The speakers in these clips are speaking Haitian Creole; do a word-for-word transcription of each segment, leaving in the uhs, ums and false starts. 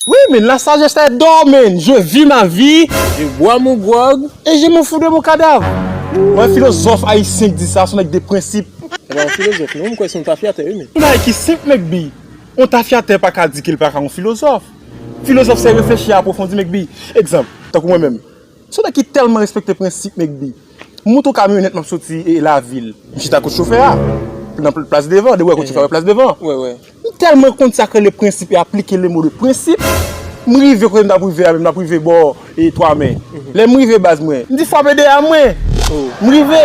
Wi, men la sagesse est d'or, men. Je vis ma vie. Je bois mon grog. Et je me fous de mon cadavre. Mwen, filozòf ayisyen ki di sa, se yon nèg de prensip. Se pa yon filozòf, non, m kwè se yon tafyatè, wi, men. Yon bagay ki senp, Mèk Bi. Yon tafyatè pa ka di ke l pa ka yon filozòf. Filozòf, se reflechi, apwofondi, Mèk Bi. Egzanp, tankou mwen menm. Se yon nèg ki tèlman respekte prensip, Mèk Bi. M monte yon kamyonèt, m ap soti e, e lavil. M chita kot chofè a. Nan pl-, plas devan, depi w wè kot chofè a, plas devan. Wè, wè. M tèlman konn sa k rele prensip e aplike le mo de prensip. M rive kote m t ap rive a, menm m ap rive bò e twa men. Lè m rive baz mwen, m di frape dèyè mwen. M rive.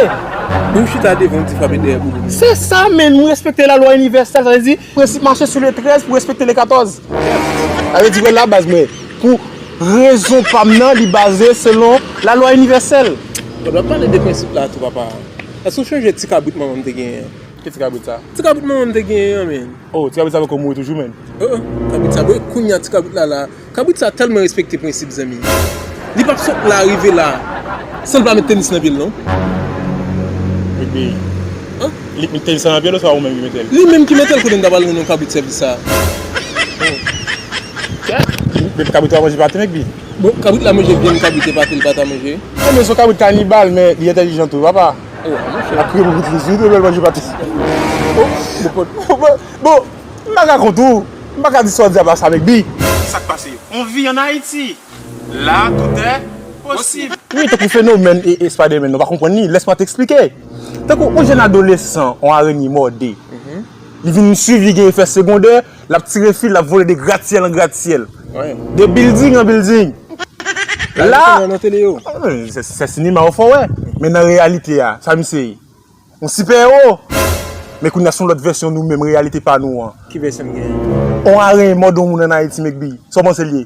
Ou chita devan, ou di frape dèyè pou ou. Se sa, men, m respekte lalwa inivèsèl, sa vle di, prensip mache sou le trèz pou respekte le katòz. Sa vle di, wè la baz mwen, pou rezon pa m nan, li baze selon lalwa inivèsèl. Pandan w ap pale de prensip la tou, papa, èske w sonje ti kabrit manman m te genyen an? Ki ti kabrit sa? Ti kabrit manman m te genyen an, men. Oh, ti kabrit sa poko mouri toujou, men. Oh, oh, kabrit sa, bon, kounye a ti kabrit la la. Kabrit sa tèlman respekte prensip, zanmi. Li p ap sot la, rive la, san l pa met tenis nan pye l, non. Epi, li k met tenis nan pye l, oswa ou menm ki mete l? Li menm ki mete l, kote m ta pral rann yon kabrit sèvis sa. Depi kabrit la manje pate, Mèk Bi. Bon, kabrit la manje vyann kabrit e pate l pa ta manje. Ebyen, se yon kabrit kanibal, men li entèlijan tou, papa. Oh, monchè. L ap kriye pou pitit li, tou bèl manje pate. Oh, bon, bon, bon, m pa ka kont ou. M pa ka di sa w di a pa sa, Mèk Bi. Sa k pase? On vit en Haïti. Là, tout est possible. Wi, tankou fenomèn e, e Spider-Man, nou pa konprann li. Lès mwen te eksplike. Tankou yon jèn adolesan, yon arenye mòde. Li vin swiv, li gen efè segondè, l ap tire fil, l ap vole de gratyèl an gratyèl. De bilding an bilding. La, nan tele yo. Se, se sinema ou fè wè. Men nan reyalite a, sa misye ye? Yon sipè ewo. Men kounye a se yon lòt vèsyon nou menm, reyalite pa nou an. Ki vèsyon m genyen? On arenye mòde yon moun ann Ayiti, Mèk Bi. Sa w panse l ye?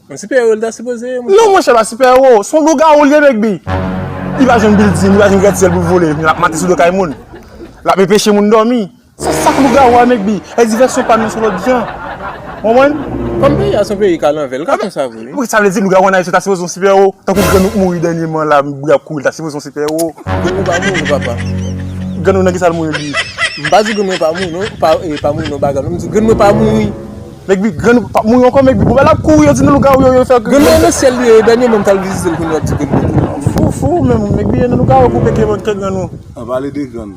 Yon sipè ewo l ta sipoze ye, monchè. Non, monchè, pa sipè ewo. Se yon lougawou l ye, Mèk Bi. Li pa jwenn bilding, li pa jwenn gratyèl pou l vole. L ap mate sou do kay moun. L ap enpeche moun dòmi. Se sa k lougawou a, Mèk Bi. E divèsyon pa nou se lòt jan. Ou konprann? Kòm peyi a se yon peyi k alanvè, l ka konsa vre, wi. Wi, sa vle di lougawou ann Ayiti ta sipoze yon sipè ewo. Tankou grann ou k mouri dènyèman la, m ap kouri, l ta sipoze yon sipè ewo. Grann ou pa mouri, papa. Grann ou nan kisa l mouri, li? M pa di grann mwen pa mouri, non. Pa, e, pa mouri, non, bagay, non. M di grann mwen pa mouri. Mèk Bi, grann ou pa mouri ankò, Mèk Bi. Bon, bagay la ap kouri, yo di nan lougawou yo, yo fè grann mwen nan syèl li ye, dènyèman m t al vizite l kounye a, m di grann mwen. Fou, fou, menm, Mèk Bi, nan lougawou pou pete mwen, kè grann ou. An pale de grann.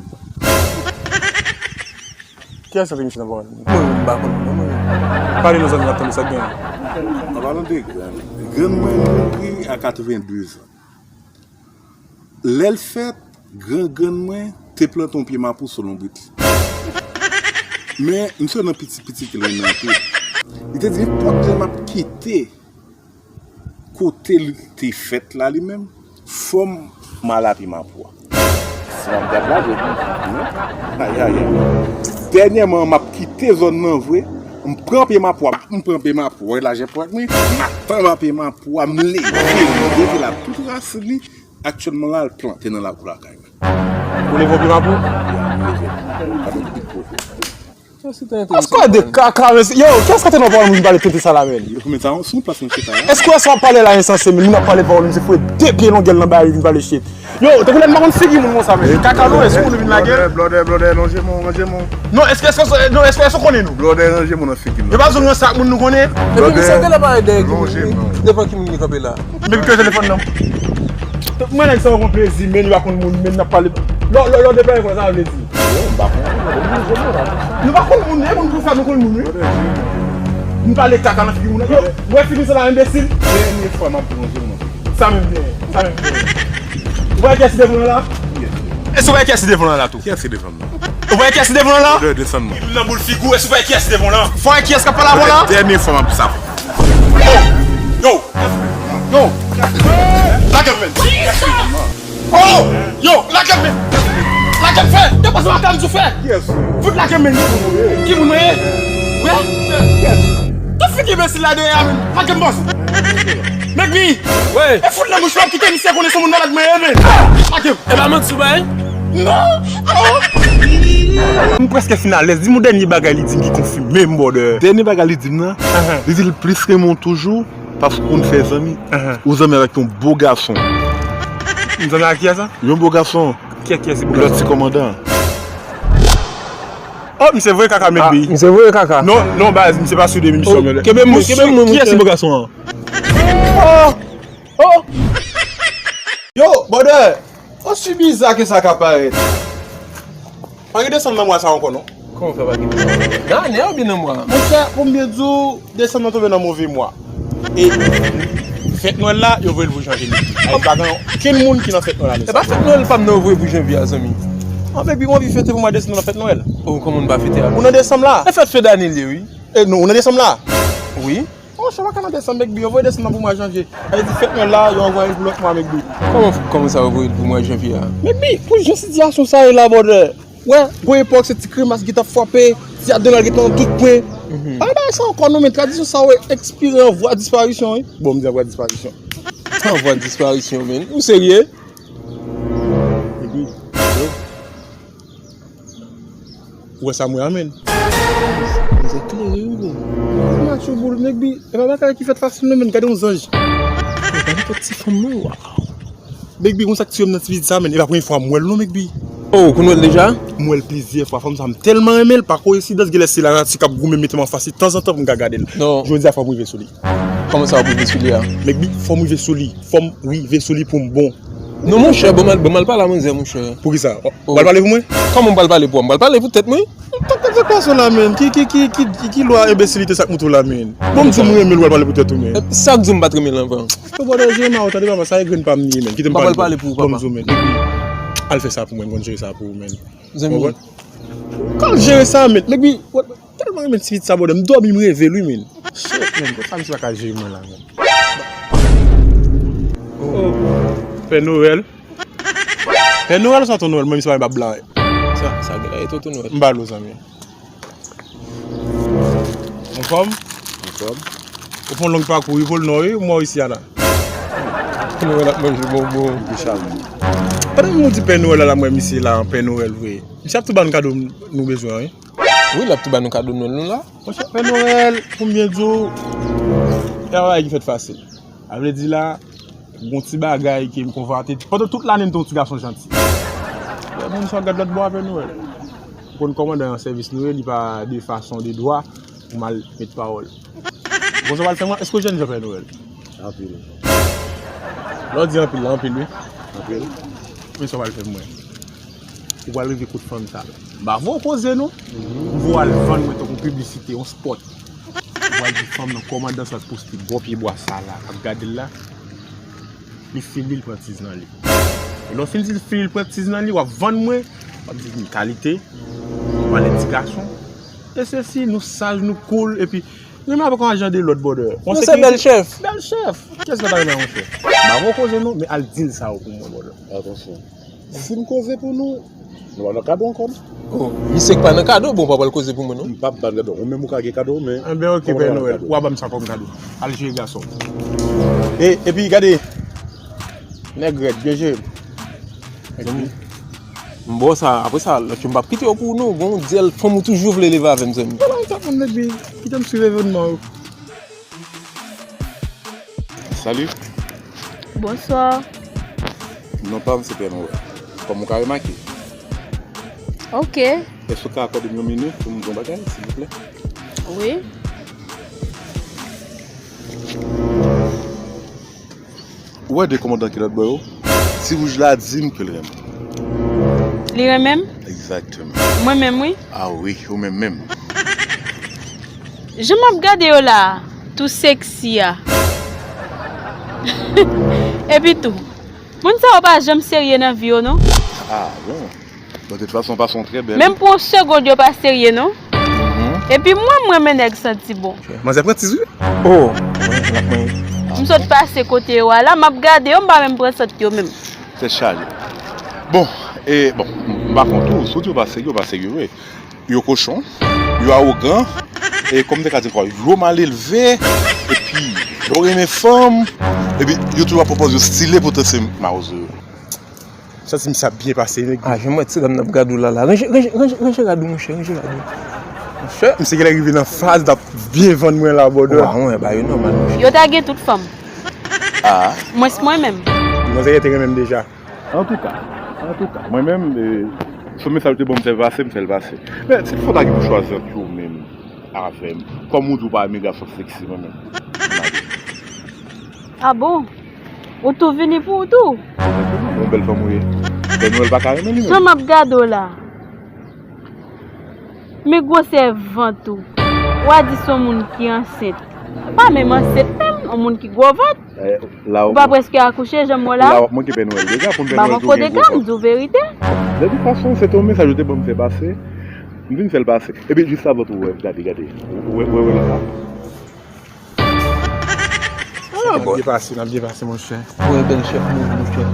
Kiyès sa te gen nan pawòl? Mwen menm, m pa konn non, mwen menm. Pale non, zanmi, n ap tande sa k gen. An palan de grann, grann mwen mouri a katrevenndezan. Lè l fèt, gran grann mwen te plante yon pye mapou sou lonbrit li. Men, misye nan piti piti ke l renmen anpil. Li te di, nenpòt lè m ap kite kote l te fèt la, li menm, fò m al a pye mapou a. Si m ap gad la, je di, non. Ay, ay, ay. Dènyèman, m ap kite zòn nan vre. M pran pye mapou a, m pran pye mapou a, lajè pwèt mwen. M ap tann pye mapou a, m leve, m leve la tout rasin li. Aktyèlman la, l plante nan lakou lakay mwen. Ou leve yon pye mapou? Ya, m leve. Sa se te enteresan. Askò de kaka, mesye. Yo, kiyès ki te nan pawòl moun ki pale tenten sa la, men? Yo, men sa, se yon plas mwen chita la. Èske w wè sa w ap pale la ensanse, men moun ap pale pawòl, misye foure de pye longè l nan bari, vin pale shit. Yo, tankou lè m pa konn figi moun konsa, men. Kaka nou, èske moun vin lagè? Blòdè, blòdè, blòdè, lonje men w, lonje men w. Non, èske, èske, non, èske, èske w konnen nou? Blòdè, lonje men w nan figi m. Yo pa bezwen ranse ak moun nou konnen. Epi misye genlè pa dèyè ki moun, devan ki moun ki kanpe la. Depi ke telefòn nan. Mwen nèg sa yo konn plezi, men yo pa konn moun, men n ap pale. Lò, lò, lò deplwaye konsa, sa vle di. Yo, m pa konn moun, m pa konn moun, e moun pou fè nou konn moun, wi. M pale kaka nan figi moun. Yo, ou wè figi sa la, enbesil? Dènye fwa m ap plonje w nan figi. Sa menm gen, sa menm gen. Ou wè kiyès ki devan w la? Èske ou wè kiyès ki devan w la tou? Kiyès ki devan m nan? Ou wè kiyès ki devan w la? Blòdè, desann mwen. Nan boul figi w, èske ou wè kiyès ki devan w la? Fò wè kiyès k ap pale avè w la? Dènye fwa m ap sa. Yo! Yo! Lage m, men! Oh! Yo! Lage m, men! Lage m fè! Yo, pase m ak m sou fè! Fout lage m, men! Ki moun mwen ye? Wè? Tout figi enbesil la dèyè a, men! Lage m, bòs! Mèk mi! Wi! E fout nan bouch la, kite misye konnen se moun malad mwen ye, men! Lage m! E pa manti w bay? Non! Non! M prèske fin alèz. Di m yon dènye bagay li di m ki konfime m, brother. Dènye bagay li di m nan, li di l plis renmen w toujou. Paske w konn fè zanmi. Ou zanmi avèk yon bo gason. M zanmi ak kiyès sa? Yon bo gason. Kiyès, kiyès se bo gason? Lòt ti kòmandan. Oh, misye voye kaka, Mekbi. Misye voye kaka. Non, non, baz, misye pa sou de misyon, men. Kenbe mwen, kenbe mwen, monchè. Kiyès ki bo gason an? Oh! Oh! Yo, brother! Osi biza ke sa ka parèt. Pa gen desanm nan mwa sa ankò, non. Kòman fè pa gen desanm? Nan ane a oubyen nan mwa a? Monchè, pou m byen di w, desanm nan tonbe nan move mwa. E fèt Nwèl la, yo voye l pou janvye. Ay, pa gen okenn moun ki nan fèt Nwèl ane sa. E pa fèt Nwèl pa m nan yo voye pou janvye a, zanmi. An, Mekbi, m anvi fete pou mwa desanm nan fèt Nwèl. Oh, kòman n pa fete a? Ou nan desanm la? E fèt fen dane l ye, wi. E non, ou nan desanm la? Wi. Oh, chè, pa ka nan desanm, Mekbi. Yo voye desanm nan pou mwa janvye. Sa vle di fèt Nwèl la, yo anvoye l pou lòt mwa, Mekbi. Kòman, kòman sa yo voye l pou mwa janvye a? Mekbi, pou jan sitiyasyon sa ye la, brother. Wè, gon epòk se ti kremas ki t ap frape, ti adrenal ki te nan tout pwen. Pa gen bagay sa ankò non, men tradisyon sa yo ekspire an vwa disparisyon, wi. Bon, m di an vwa disparisyon. An vwa disparisyon, men. Ou serye? Epi, yo. Ou wè sa m wè a, men. Mizè klere, wi, bon. Match boul, Mekbi. E pa bagay ki fèt fasil non, men. Gade yon zanj. Gade yon ti fanm non, waw. Big Big, konn sa k tiye m nan ti pitit sa, men. E pa premye fwa m wè l non, Big Big. Oh, ou konn wè l deja? M wè l plizyè fwa. Fanm sa, m tèlman renmen l, pa koyensidans, genlè se lanati k ap goumen mete m anfas li tanzantan pou m ka gade l. Non. Jodi a, fò m rive sou li. Kòman sa, w ap rive sou li a? Big Big, fò m rive sou li. Fò m rive sou li pou m bon. Non, monchè, ban m al, ban m al pale a manzè, monchè. Poukisa? W pral pale pou mwen? Kòman m pral pale pou ou? M pral pale pou tèt mwen. Tèt, tèt gason la, men. Ki, ki, ki, ki, ki, ki lwa enbesilite sa k moute w la, men? Bon, m di w m renmen l, w al pale pou tèt ou, men. Sa k di w m pa t renmen l anvan? Yo, bòdè, jere ma ou, tande papa, sa e grenn pa m li ye, men. Kite m pale. M pa pral pale pou ou, papa. Bon, m di w, men. Al fè sa pou mwen, m konn jere sa pou ou, men. Zanmi. Ou konprann? Kòman jere sa, men? Mekbi, tèlman renmen ti pitit sa, bòdè, m dòmi, m reve l, wi, men. Shit, men, konsa misye pa ka jere mwen la, men. Oh, Pè Nowèl. Pè Nowèl sa, Tonton Nowèl, mwen misye pa blan. Sa, sa gen la, e Tonton Nowèl. M ba l ou, zanmi. Anfòm? Anfòm. Ou fè yon long pakou, wi, pou l non, wi, ou mò isi a la. Tonton Nowèl ap manje bonbon. Ki chalman. Pandan m di Pè Nowèl la, la, mwen misye la, Pè Nowèl vre. Misye ap tou ba n kado nou bezwen, wi. Wi, l ap tou ba nou kado Nwèl nou la. Monchè, Pè Nwèl, pou m byen di w, e pa bagay ki fèt fasil. Sa vle di la, gon ti bagay ke m konvate. Pandan tout lane, m te yon ti gason janti. Lè moun sa gad lòt bò a, Pè Nwèl. Ou konn kòmandan an sèvis nou ye, li pa de fason, de dwa, pou m al met pawòl. Bon, sa w pral fè mwen, èske w jènjan, Pè Nwèl? Anpil. Lè w di anpil la, anpil, wi. Anpil. Men sa w pral fè mwen. Ou pral rive kot fanm sa la. M pa voye w koze non. M voye w al vann mwen tankou piblisite, yon spòt. Ou pral di fanm nan kòmandan sa k poste bò pye bwa sa la, k ap gade l la. Li fini, l pran tiz nan li. E lè w fin di l fini, l pran tiz nan li, w ap vann mwen, w ap di m kalite, w pale ti gason. E sesi, nou saj, nou cool, epi nou menm avèk yon ajan de lòd, brother. Nou se bèl chèf. Bèl chèf. Kiyès ki pa ta renmen yon chèf? M pa voye w koze non, men al di l sa yo pou mwen, brother. Atansyon. Si m koze pou nou, nou pa nan kado ankò non. Oh, misye k pa nan kado, bon, w pa pral koze pou mwen non. M p ap ba n kado. Ou menm ou ka gen kado, men. Enben, oke, Pè Nwèl. Ou a ban m sa kòm kado. Al jere gason. E, epi, gade. Nèg rèd, byen jere. Epi, m ba w sa, apre sa, lòt yo m p ap kite yo pou ou non. Gon dyèl fanm ou toujou vle leve avè m, zanmi. Vwala, sa konn, epi, kite m swiv evènman yo. Salut. Bonsoir. Non pa m se Pè Nwèl. Kòm ou ka remake. Ok. Èske w ka akòde m yon minit pou m di yon bagay, silvouplè? Wi. Ou wè de kòmandan ki lòt bò yo? Ti wouj la di m ke l renmen m. Li renmen m? Egzakteman. Mwen menm, wi. A wi, ou menm menm. Jan m ap gade yo la, tou seksi a. Epi tou, moun sa yo pa janm serye nan vi yo, non. Ah bon? Bon, de tout fason, w pase yon trè bèl. Menm pou yon segonn, yo pa serye, non. Mhm. Epi mwen, m renmen nèg santi bon. Manzè pran tiz, wi. Oh, mwen, mwen. M sot pase kote yo a la, m ap gade yo, m pa menm pran sant yo menm. Tèt chaje. Bon, e, bon, m pa kont ou, si w di yo pa serye, yo pa serye vre. Yo kochon, yo awogan, e kòm m te ka di ankò, yo mal elve, epi yo renmen fanm, epi yo toujou ap pran pòz yo stile, poutan se mawozo yo. M santi misye ap byen pase, nèg. Ah, jan m wè ti dam nan ap gade w la, la. Ranje, ranje, ranje, ranje rad ou, monchè, ranje rad ou. Monchè, misye genlè rive nan faz l ap byen vann mwen la, brother. Wa, mwen, ba yo nòmal, monchè. Yo ta gen tout fanm. Ah. Mwens mwen menm. Manzè te renmen m deja. Antouka, antouka, mwen menm, e, Se yon mesaj ou te ban m fè pase, m fè l pase. Men, si fò ta gen pou chwazi ant ou menm avè m, kòm ou di ou pa renmen gason seksi, mwen menm. Ah bon? Ou tou vini pou ou tou? Yon bèl fanm ou ye. Pè Nwèl pa ka renmen li menm. Jan m ap gade w la. Men gwosè vant ou. W a di se yon moun ki ansent. Pa menm ansent menm, yon moun ki gwo vant. Ou pa prèske akouche, jan m wè w la. La w ap manke Pè Nwèl deja, pou m Pè Nwèl tou gen gwo vant. M di w verite. De tout fason, se te yon mesaj ou te ban m fè pase. M vin fè l pase. Epi jis avan tou, w wè, gade, gade. W wè, w wè, w wè l la. Ah, bon. N ap byen pase, n ap byen pase, monchè. Ou wè bèl chèf nou, monchè.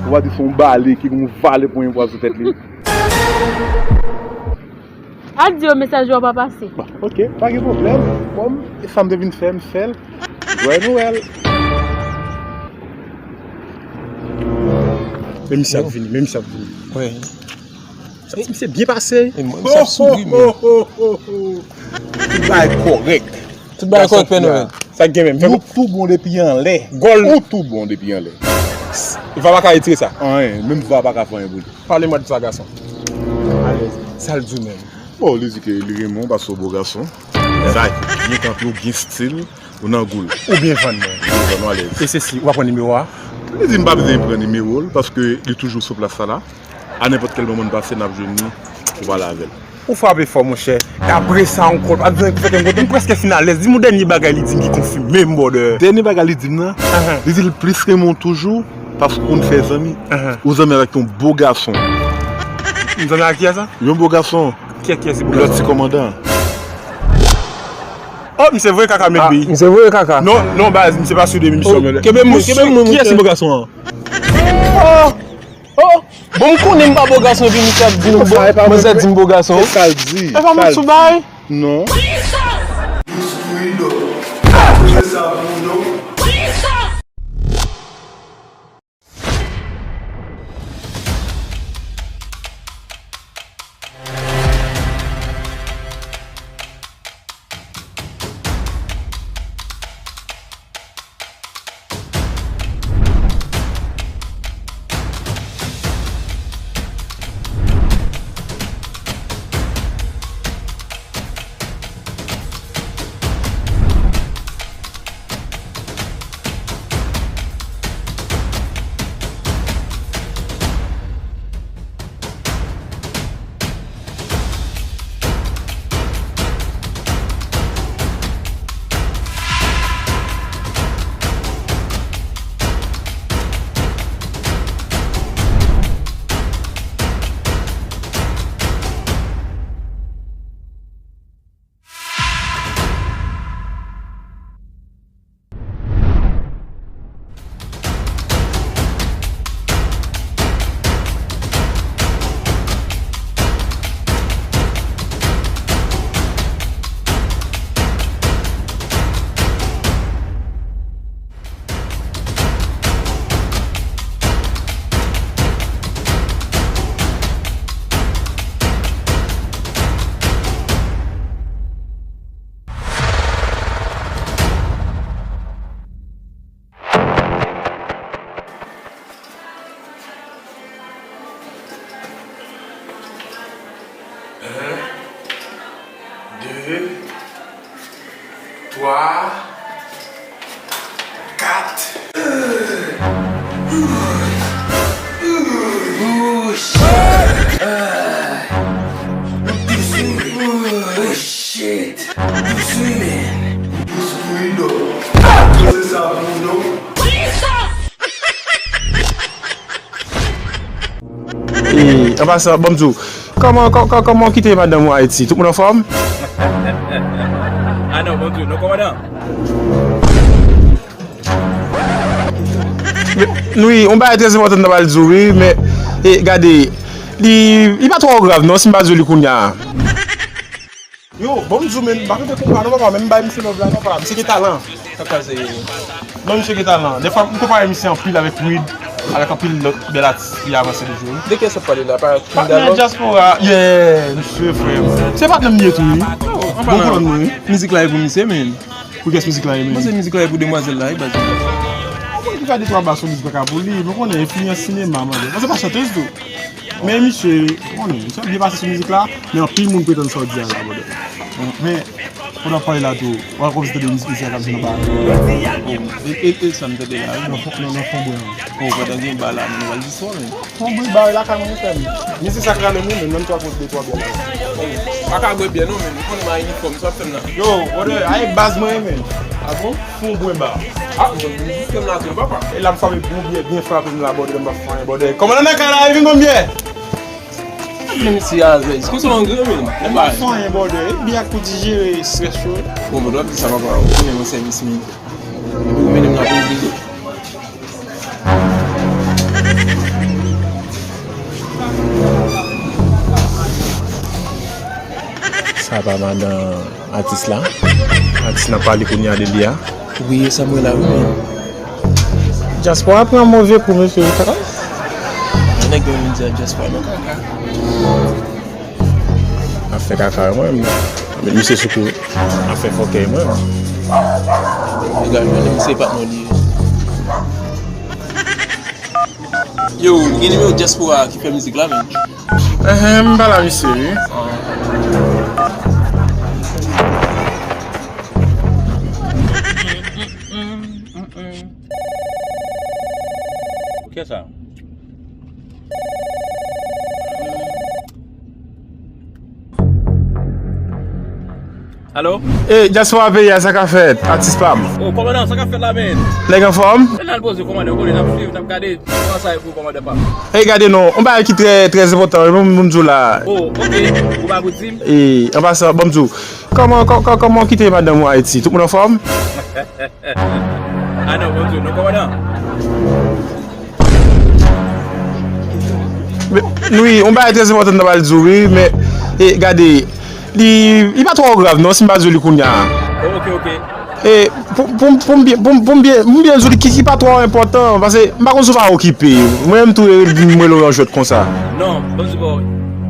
Ou pa di se yon bale ki gen yon vale ponyen pwa sou tèt li. Al di yo mesaj yo pa pase. Bon, ok, pa gen pwoblèm. Kòm e sa m te vin fè, m fè l. Jwèy Nwèl. Men misye ap vini, men misye ap vini. Wè. Sa ti misye byen pase. E mwen, misye ap souri, men. Tout bagay kòrèk. Tout bagay kòrèk, Pè Nwèl. Sa k gen menm? Nou tou bon depi anlè. Gòl. Ou tou bon depi anlè. Va pa ka retire sa. Anyen, menm va pa ka fè anyen pou li. Pale mwen de sa, gason. Alèz. Sa l di w menm? Bon, li di ke li renmen w paske w bo gason. Sa byen kanpe, w gen stil, ou nan gou l. Ou byen vann mwen. Ou byen vann w alèz. E se si, w pa pran nimewo a? Li di m pa bezwen pran nimewo l paske li toujou sou plas sa la. A nenpòt kèl moman n pase, n ap jwenn li pou pale avè l. Ou frape fò, monchè. E apre sa ankò, pa bezwen fè kè m kontan, m prèske fin alèz. Di m yon dènye bagay li di m ki konfime m, brother. Dènye bagay li di m nan, li di l plis renmen w toujou paske w konn fè zanmi. Ou zanmi avèk yon bo gason. M zanmi ak kiyès sa? Yon bo gason. Kiyès, kiyès se bo gason? Lòt ti kòmandan. Oh, misye voye kaka, men bi. Misye voye kaka. Non, non, baz, misye pa sou de misyon, men. Kenbe m, kenbe m, mwen, kiyès se bo gason an? Oh! Oh! Bon, m konnen m pa bo gason epi misye ap di m, manzè di m bo gason. E sa l di. E pa mwen sou bay. Non. Un, deux, trois, quatre. Oh shit! Oh shit! Swimming. Swimming. Se sa pou nou. E, an pasan, ban m di w, kòman, kò-, kò-, kòman w kite madanm ou Ayiti? Tout moun anfòm? Ah non, ban m di w, non, kòmandan. Wi, yon bagay trè enpòtan m ta pral di w, wi, men, e, gade, li, li pa twò grav, non, si m pa di w li kounye a. Yo, bon, m di w, men, m pa konte konpa non, papa, men m bay misye love la, papa, misye gen talan. Sa k pase? Non, misye gen talan. Dèfwa, m konpare misye anpil avèk Wid, avèk anpil lòt bèl atis ki avanse toujou, wi. De kiyès w ap pale la? Pa Patnè Diaspora, yeah, misye, frè m. Se patnè m li ye tou, wi. Bon kolòn mwen, wi. Mizik la e pou misye, men. Pou kiyès mizik la ye, men? Mwen se mizik la e pou demwazèl la, wi, baz. Mwen konn ki fè de twa ba sou mizik la ka pou li, mwen konnen enfliyans sinema, mwen. Mwen se pa chantèz tou. Men misye, konnen, misye ap byen pase sou mizik la, men anpil moun pretann sa w di a la, brother. Men, pandan w ap pale la tou, w a kòmanse tande mizik misye a k ap jwe nan ba a. E, e, e sa m tande la, wi. Nan fon, nan, nan fon bwen an. O, pandan gen ba la, nou pral di sa, men. Fon bwen ba lakay mwen, frè m. Misye sa k rale moun, men menm twa kont de twa byen la. Pa ka bwè byen non, men nou konnen m a inifòm, sa w ap fè m la. Yo, brother, a e baz mwen, men. A bon? Fon bwen ba. A, bon, mizik m la tou, papa. E la m frape bon byen, byen frape m la, brother, m pa fè anyen, brother. Kòmandan nan kay la, e vin ban m byen. Men misye azèz, konsa w angrè, men. Mwen pa fè anyen, brother. E byen ak pou dijere estrès yo. Bon, brother, w ap di sa, papa. Ou konnen mwen sèvis militè. Epi ou mennen m nan prizon. Sa pa madan atis la? Atis la pale kounye a de li a. Wi, e sa m wè la, wi, men. Dyaspora pran move kou, mesye. Nèg yo vin di dyaspora nan kaka. Ap fè kaka, mwen. Met misye sou kou. Ap fè fòkè, mwen. Egal, mwen, misye patnè li ye. Yo, ou gen nimewo dyaspora ki fè mizik la, men? Enhen, m pale a misye, wi. Kiyès sa? Alo? Ey, dyaspora peyi a, sa k ap fèt, atis pa m? O, kòmandan, sa k ap fèt la, men? Nèg anfòm? Lè n al poze kòmandan, ou konnen n ap swiv, n ap gade kòman sa ye pou kòmandan pa m. Ey, gade non, yon bagay ki trè, trè enpòtan, wi, pou m di w la. O, oke, ou pa pou di m? E, an pasan, ban m di w, kòman, kò-, kò-, kòman w kite madanm ou Ayiti? Tout moun anfòm? A non, ban m di w, non, kòmandan. Men, wi, yon bagay trè enpòtan m ta pral di w, wi, men, e, gade, li, li pa twò grav, non, si m pa di w li kounye a. Oke, oke. E, pou, pou, pou m byen, pou m, pou m byen, m byen di w li ki, ki pa twò enpòtan, paske m pa konn si w pa okipe. Mwen menm tou, e, m rele w yon jwèt konsa. Non, ban m di w,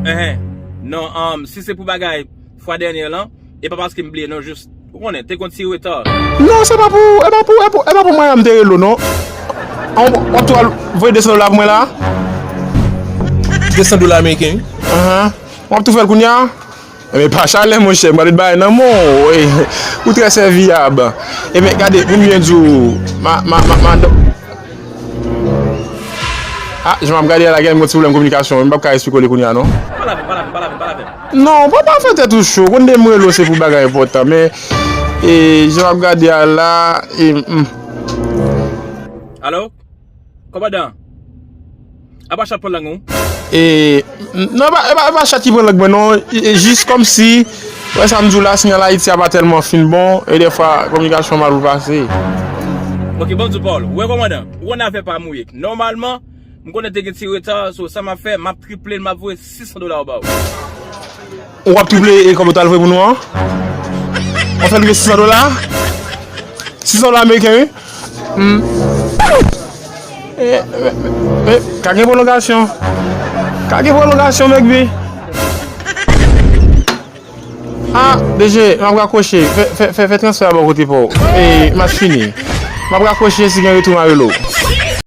enhen. Non, um, si se pou bagay fwa dènyè lan, e pa paske m bliye, non, jis, ou konnen, te gon ti reta. Non, se pa pou, e pa pou, e pa pou, e pa pou mwen menm te rele w, non. An, w ap tou al voye de san dola pou mwen la? De san dola ameriken, wi. Ahan. W ap tou fè l kounye a? Enben, pa chalè, monchè, m pral met bagay nan men w. E, ou trè sèviyab. Enben, gade, pou m byen di w, ma, ma, ma, madan. A, jan m ap gade a la, gen yon ti pwoblèm kominikasyon. M p ap ka esplike w li kounye a, non. Pa lave, pa lave, pa lave, pa lave. Non, pa, pa fè tèt ou cho. Konn de m rele w, se pou bagay enpòtan. Men, e, jan m ap gade a la, e, mm. Alo? Kòmandan? Apa chat pran lang ou? E, n-, non, e pa, e pa, e pa chat ki pran lang mwen, non. E, e, jis kòmsi, wè sa m di w la, siyal Ayiti a pa tèlman fin bon, e dèfwa, kominikasyon mal pou pase. Oke, ban m di w, Paul. Ou wè, kòmandan, ou konn afè pa m ou ye. Nòmalman, m konnen te gen ti reta, so sa m ap fè, m ap triple l, m ap voye sis san dola ba ou. Ou ap triple e kòb ou t al voye pou nou an? W ap fè l rive sis san dola? Sis san dola ameriken, wi. Hmm. E, e, e, ka gen pwolongasyon. Ka gen pwolongasyon, Mekbi. A, D J, m ap rakwoche. Fè, fè, fè, fè transfè a bò kote pa w. E, match fini. M ap rakwoche, si gen retou, m a rele w.